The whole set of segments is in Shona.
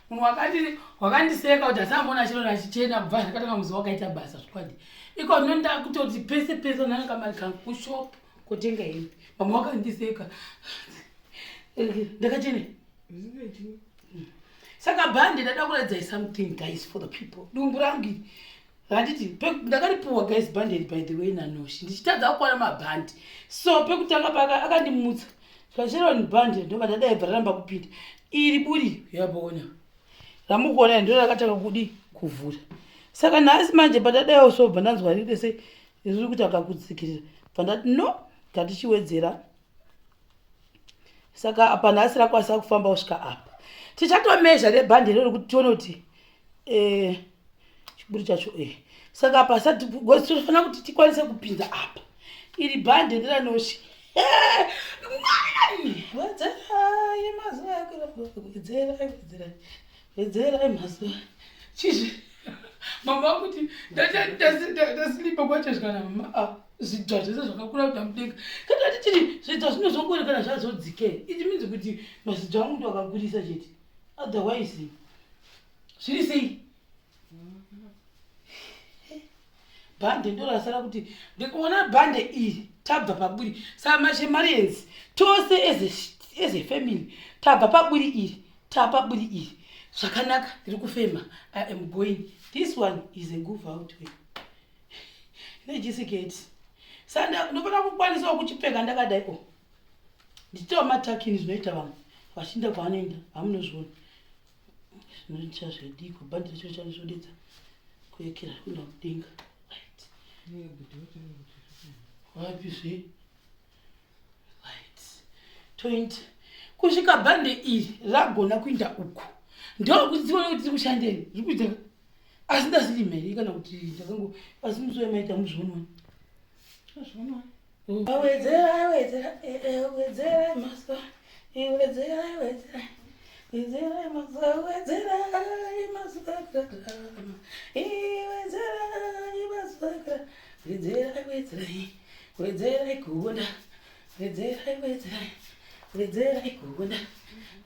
Munhu wakati wakandiseka kuti asambona chiro achichena kubva zvakatanga muzi wakaita basa zvokwadi. Iko ndinoda kutoti pese pese nani kamari kangu kushop kotenga hembe. Vamwe wakandiseka. Ndakachena. Saka bhande ndada kuratidzai something guys for the people. Dumbu rangu iri. Handiti ndakaripuwa guys bhande iri by the way naNoshi ndichitadza kukwana mabhandi. So pekutanga paka akandimutsa. Zvachero ni bhande ndobva ndadai bva raramba kupinda. Iri buri yaboona. Ramukuona ndo rakatanga kudi kuvhura. Saka nhasi manje pandadaiwo so bva ndanzwa riri se riri kutanga kutsikirira. Bva ndati no ngatichiwedzera saka apa nhasi rakwanisa kufamba kusvika apa tichatomezha nebhandi iroro kuti tione kuti eh, chiburi chacho eh. Saka apa sati tinofanira kuti tikwanise kupinza apa iri bhandi nderanoshi. Wedzerai mazuva, wedzerai, wedzerai, wedzerai mazuva. Chizvi mama vakuti ndasilipa kwacho zvikana mama, ah, zvidzva zvese zvakakura kuda mudenga. Kana tichiri zvidzva zvinozongoerekana zvazodzikei, it means kuti mazidzva angu ndo akakurisa chete, otherwise zviri sei? Bhande ndorasara kuti ndikuona bhande iri tabva paburi. Saka mashemarians tose as a family tabva paburi iri, tapa buri iri zvakanaka. Ndiri kufema. I am going. This one is a good out way nechisiketi, saka ndinofanira kukwanisawo kuchipfeka ndakadai o ndichitawo matakini zvinoita vamwe vachiinda kwaanoenda. Hamunozviona zvinoita zvediko bhandi racho chanozvodedza kuekera kuenda mudenga. Right, wapi zve? Right, 20 kusvika bhande iri ragona kuinda uku, ndokuti tione kuti tiri kushandei zviri kuita. Asi ndasiri mheri kana kuti ndakango, asi musi wemaita muzvionwa. Wedzera, wedzera, wedzera mazuva, wedzera, wedzera, wedzera mazuva, wedzera mazuva, wedzera mazuva, wedzera, wedzera, wedzera kuona, wedzera, wedzera, wedzera kuona,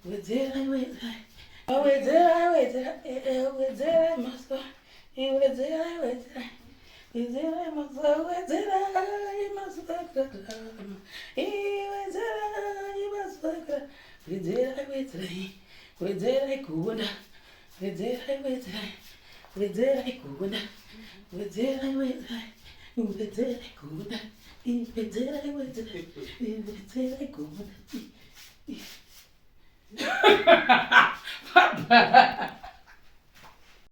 wedzera, wedzera, wedzera, wedzera, wedzera mazuva, wedzera, wedzera, wedzera mazuva, wedzera mazuva, wedzera mazuva, wedzera, wedzera, wedzera kuona, wedzera, wedzera, wedzera kuona, wedzera, wedzera, wedzera kuona, wedzera, wedzera, wedzera kuona. Baba.